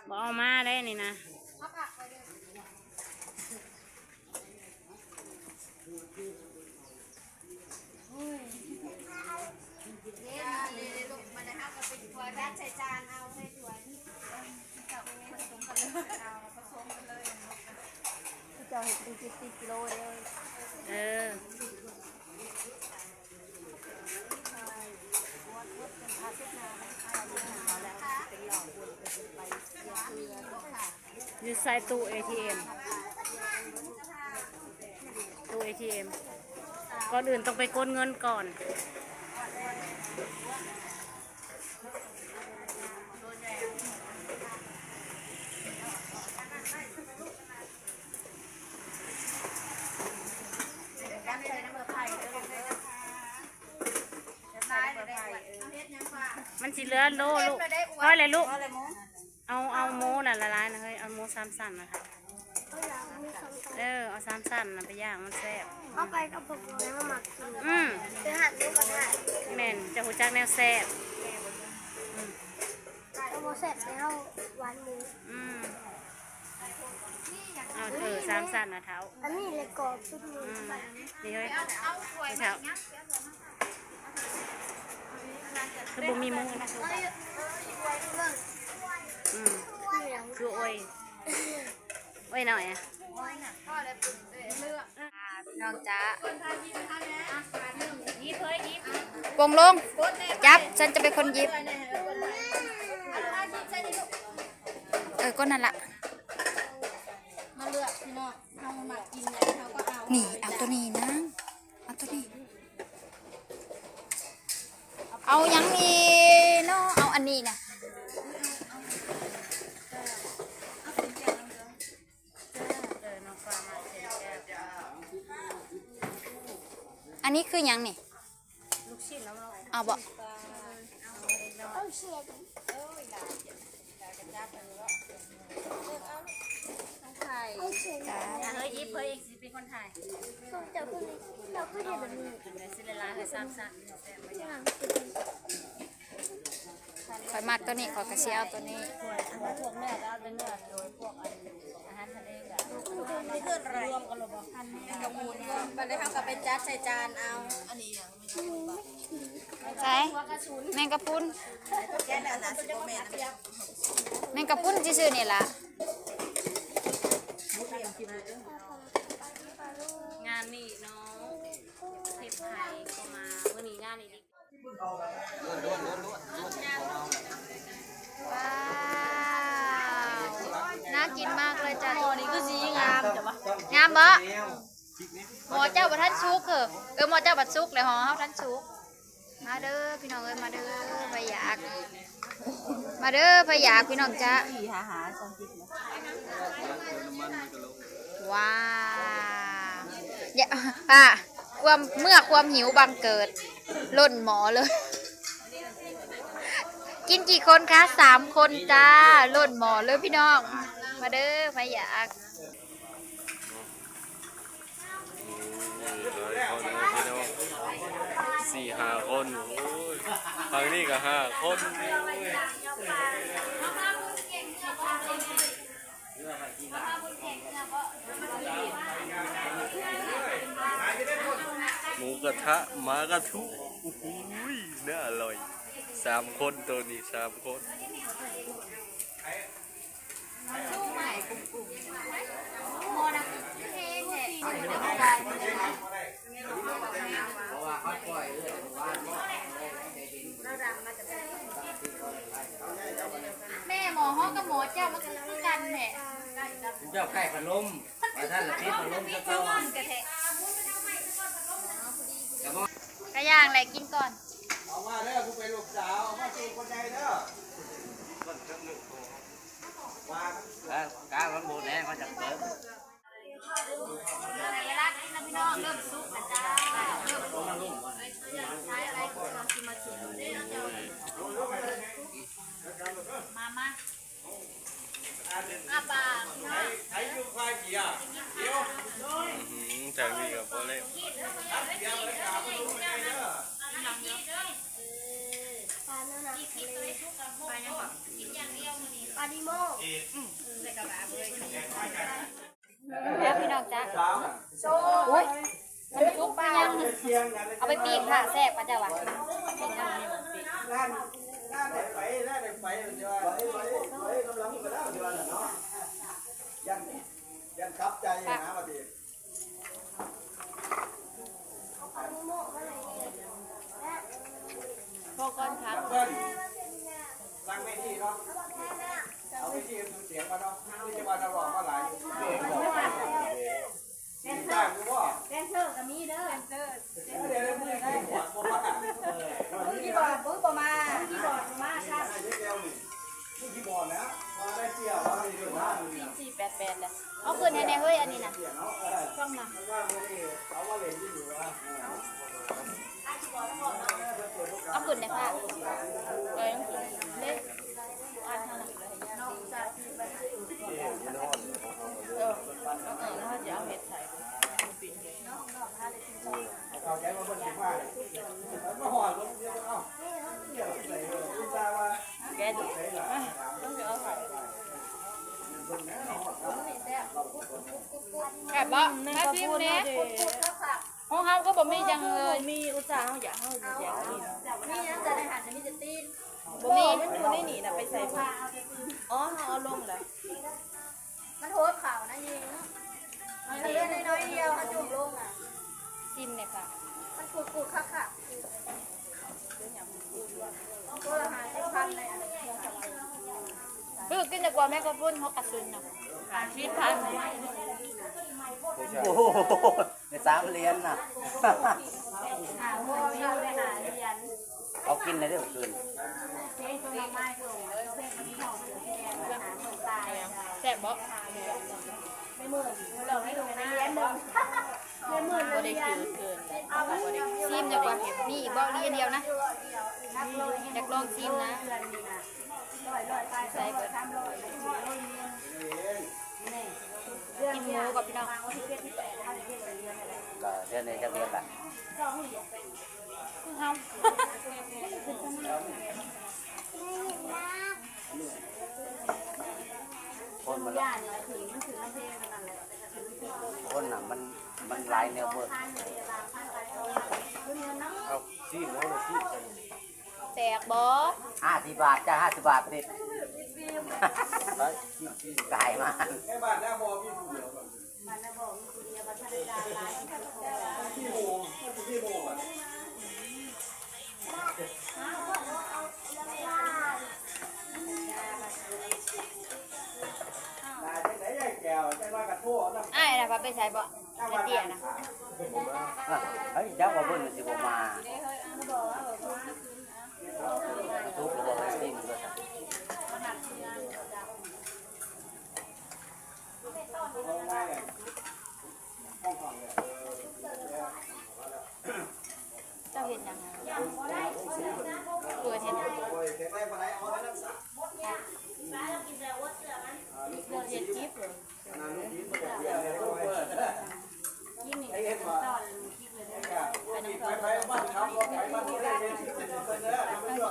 ບໍ່ເອົາມາໄດ້ນີ້ນະ. ເຈົ້າເຮັດເປັນສິບໆກິໂລເດີ້. ເອີ ຢູ່ໃສ່ຕູ້ເອທີເອັມ ຕູ້ເອທີເອັມ ກ່ອນອື່ນຕ້ອງໄປກົດເງິນກ່ອນ. ມັນຊິເຫຼືອໂລລູກ. ພໍແລ້ວລູກ. ເອົາ ເອົາໝູນະຫຼາຍໆນະເຮີ້ຍ ເອົາໝູສາມຊັ້ນນະ. ເອີ ເອົາສາມຊັ້ນນະໄປຍ່າງ ມັນແຊບ. ເອົາໄປກັບພວກເຮົາ ເຮົາມັກກິນ. ອືມ ໄປຮ້ານໝູກະທະ. ແມ່ນ ເຈົ້າຮູ້ຈັກແນວແຊບ. ອືມ ເຮົາບໍ່ແຊບ ແຕ່ເຮົາຫວານໝູ. ອືມ ເອົາ ເອີ ສາມຊັ້ນນະເຖົ້າ. ອັນນີ້ແຫຼະກອບສຸດ. ອືມ ນີ້ເຮີ້ຍ ນີ້ເຖົ້າ. ຄືບໍ່ມີໝູນະ. ອືມ ຄືໂອ້ຍ ໂອ້ຍໜ້ອຍອະ. ນ້ອງຈະ ປົງລົງ ຈັບ ສັນຈະເປັນຄົນຫຍິບ. ເອີ ກົດນັ້ນລະ. ມາເລືອກພີ່ນ້ອງ ເຮົາມັກກິນຫຍັງເຮົາກໍເອົາ. ນີ້ ເອົາໂຕນີ້ນາງ ເອົາໂຕນີ້. ເອົາຫຍັງນີ້ເນາະ? ເອົາອັນນີ້ນະ. ອັນນີ້ຄືຫຍັງນີ້? ເອົາບໍ່? ເອີ ເຮີ້ຍ ຫຍິບ ເຮີ້ຍ ເອງຊິເປັນຄົນຖ່າຍ. ເຈົ້າຄື ເຈົ້າຄືເຮັດແບບນີ້. ຊິລະລາຍໃຫ້ສາມຊັ້ນ. ຂ້ອຍມັກໂຕນີ້ ຂ້ອຍກໍຊິເອົາໂຕນີ້. ພວກເນື້ອກໍເອົາແຕ່ເນື້ອ ໂດຍພວກອັນ ອາຫານທະເລກໍ ບັດນີ້ເຮົາກໍໄປຈັດໃສ່ຈານເອົາ. ອັນນີ້ຫຍັງ? ໃສ ແມງກະພຸນ. ແມງກະພຸນຊື່ໆນີ້ລະ. ງານນີ້ເນາະ ເຮັດໃຫ້ກໍມາ ມື້ນີ້ງານນີ້. ວ້າວ ໜ້າກິນມາກເລີຍຈ້າ. ໝໍນີ້ຄືສີງາມແຕ່ວ່າ ງາມບໍ່? ໝໍເຈົ້າບໍ່ທັນສຸກເຮີ້. ເອີ ໝໍເຈົ້າບັດສຸກແລ້ວ ຫໍເຮົາທັນສຸກ. ມາເດີພີ່ນ້ອງເອີຍ ມາເດີ ໃຜຢາກ ມາເດີ ໃຜຢາກພີ່ນ້ອງຈ້າ. ວ້າວ ຢ່າ ປ້າ ຄວາມ ເມື່ອຄວາມຫິວບັງເກີດ ລົ້ນໝໍເລີຍ. ກິນກີ່ຄົນຄະ? ສາມຄົນຈ້າ ລົ້ນໝໍເລີຍພີ່ນ້ອງ. ມາເດີ ໃຜຢາກ. ໂອ້ຍ ຫຼາຍຄົນເລີຍພີ່ນ້ອງ ສີ່ຫ້າຄົນ. ໂອ້ຍ ທາງນີ້ກໍຫ້າຄົນ. ໝູກະທະ ໝາກະທຸ ໂອ້ໂຫ ໜ້າອະລ່ອຍ. ສາມຄົນ ໂຕນີ້ສາມຄົນ. ແມ່ ໝໍເຮົາກັບໝໍເຈົ້າມັນຄືກັນແທ້. ເຈົ້າໃກ້ພັດລົມ ວ່າຊັ້ນລະ ປິດພັດລົມຊະກ່ອນ. ກະຍ່າງແຫຼະ ກິນກ່ອນ. ເອົາມາເດີ ຜູ້ເປັນລູກສາວ ເອົາມາສູ່ຄົນໃຫຍ່ເດີ. ເອີ ກາງມັນບໍ່ແນ່ ມັນຈະເປີດ. ເວລາກິນນະພີ່ນ້ອງ ເລີ່ມສຸກແລ້ວຈ້າ ເລີ່ມສຸກ. ມາ ມາ ອ້າປາກ ພີ່ນ້ອງ. ອືມ ທາງນີ້ກໍບໍ່ເລັກ. ປາຫຍັງເກາະ? ກິນຢ່າງດຽວມື້ນີ້. ອານິໂມ ອືມ ແລ້ວພີ່ນ້ອງຈ້າ ໂອ້ຍ ມັນສຸກໄປຍັງ ເອົາໄປປີ້ງຖ້າແຊບ ເຂົາເຈົ້າວ່າ ປີ້ງຖ້າ ງານ ງານໄດ້ໄປ ງານໄດ້ໄປ ເພິ່ນວ່າ ໄປ ໄປ ໄປ ກຳລັງໄປແລ້ວ ເພິ່ນວ່າເນາະ ຢ້ານ ຢ້ານກັບໃຈນະ ວ່າຕິ. ພໍກ່ອນຄັບ ເພິ່ນຫຼັງເວທີເນາະ ເອົາເວທີເປັນເສຍງມາເນາະ ມີແຕ່ວ່ານັກຮ້ອງມາຫຼາຍ ແດນເຊີ ແດນເຊີກໍມີເດີ ແດນເຊີ ດຽວເດີ ມື້ກີບອດບໍ່ມາ ມື້ກີບອດບໍ່ມາ ຄີບອດບໍ່ມາ ໃຫ້ເດັກແກ້ວນີ້ ຄືຊິບອກນະ ວ່າໄດ້ເປຍບວ່າມີເລື່ອງມາ ສີ່ສີ່ແປດແປດແຫຼະ ເອົາຂຶ້ນໃຫ້ແດ່ເຮີ້ຍ ອັນນີ້ນະ ຟັງນະ ເອົາຂຶ້ນແດ່ພະ ເອີ ເດ້ ອ່ານເທົ່ານັ້ນ ເອີ ເອີ ເຮົາຈະເອົາເຫັດໃສ່ ແກະດູ ແຊບບໍ່? ມາຊີມແດ່ ຂອງເຮົາກໍບໍ່ມີຫຍັງເລີຍ ມີອຸດສ່າເຮົາຢາກ ເຮົາຢາກກິນ ມີຫຍັງແຕ່ໃນຫັ້ນ ມີແຕ່ຕີນ ບໍ່ມີ ມັນຢູ່ໃນນີ້ນະ ໄປໃສ່ບໍ່? ອໍ ເຮົາເອົາລົງແລ້ວ ມັນໂຫດເຂົ້ານະຍິງ ມັນເຫຼືອໜ້ອຍໆດຽວ ເຮົາຈຸ່ມລົງນະ ຊີມແດ່ຄ່ະ ມັນກູດໆຄັກໆ ໂລລະຫ້າສິບພັນເລີຍ ຄືກິນດີກວ່າແມງກະພຸນ ເຮົາກະຊຸນເນາະ ຫ້າສິບພັນ ໂອ້ໂຫ ໄດ້ສາມຫຼຽນນະ ເອົາກິນໄດ້ເດີຄືນ ແຊບບໍ່? ບໍ່ໄດ້ຄືເກີນ ຊີມດີກວ່າ ມີອີກບໍ່? ລີ້ອັນດຽວນະ ຢາກລອງຊີມນະ ໃສ່ກ່ອນ ກິນໝູກ່ອນພີ່ນ້ອງ ກໍເດືອນນີ້ຈັກເດືອນລະ? ຄືເຮົາ ຄົນມັນ ຄົນນະ ມັນ ມັນຫຼາຍແນວເບີດ ເອົາຊີມເອົາ ຊີມ ແຕກບໍ່? ຫ້າສິບບາດຈ້າ ຫ້າສິບບາດຕິດ ຕາຍມາ ແຕ່ບ້ານນາບໍ່ມີຜູ້ດຽວ ບ້ານນາບໍ່ມີຜູ້ດຽວ ບັດທະນາດາຫຼາຍ ມີໂມ ມັນຊິມີໂມບັດ ອ້າຍນະ ວ່າໄປໃສບໍ່? ໄອ້ເຕ້ຍນະ ເອີຍ ຈັກວ່າເພິ່ນຊິບໍ່ມາ ມັນທຸກຫຼືບໍ່? ໄປຊິມເບິ່ງ ເຈົ້າເຮັດຫຍັງ? ເປີດເຮັດຫຍັງ? ເຮັດຄລິບເລີຍ ກິນນີ້ກໍຕ້ອນກິນເລີຍເດີ ໄປນຳເຂົາ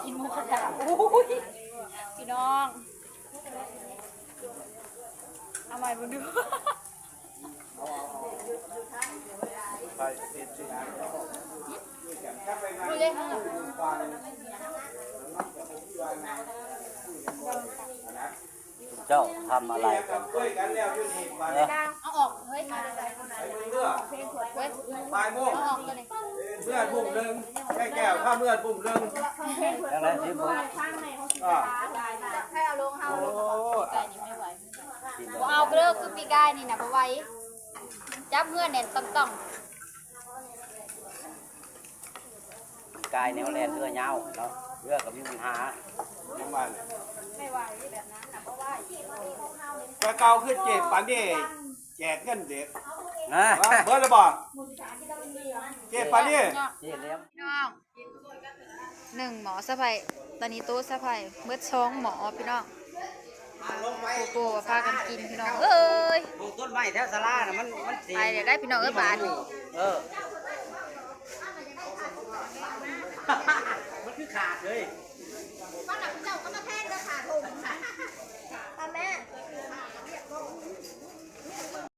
ກິນໝູກະທະ ໂອ້ຍ ພີ່ນ້ອງ ເອົາໃໝ່ເບິ່ງດູ. ເຈົ້າທຳອະໄລກັນ? ເອົາອອກເຮີ້ຍ ເອີ ບ່າຍໂມງ ເອົາອອກຕົວນີ້ ເມືອທຸ່ມໜຶ່ງ ໄອ້ແກ້ວ ພາເມືອທຸ່ມໜຶ່ງ ຈັ່ງໃດຊິບໍ່ ອ່າ ໃຫ້ເອົາລົງ ເຮົາ ໂອ້ ບໍ່ເອົາເດີ ຄືປີກາຍນີ້ນະ ບໍ່ໄຫວ ຈັບເຮືອແໜ້ນຕ່ອງໆ. ກາຍແນວແລ່ນເຮືອຍາວເນາະ ເຮືອກໍມີບັນຫາຂອງມັນ ແຕ່ເກົ່າຄືເຈປານີແຈກເງິນເດັກ ນະ ເບິດແລ້ວບໍ່ ເຈປານີ ເຈແລ້ວ ພີ່ນ້ອງ ໜຶ່ງໝໍ້ສະໄພ ຕອນນີ້ໂຕະສະໄພ ເບິດສອງໝໍ້ ພີ່ນ້ອງ. ໂກໂກ້ພາກັນກິນພີ່ນ້ອງເອີຍ ປູກຕົ້ນໄມ້ແຖວສາລານະ ມັນ ມັນຊິໄປແລ້ວໄດ໋ພີ່ນ້ອງເອີຍບາດນີ້ ເອີ ມັນຄືຂາດເລີຍ ມັນນະເຈົ້າກໍມາແທນເດີຂາດໂຮມ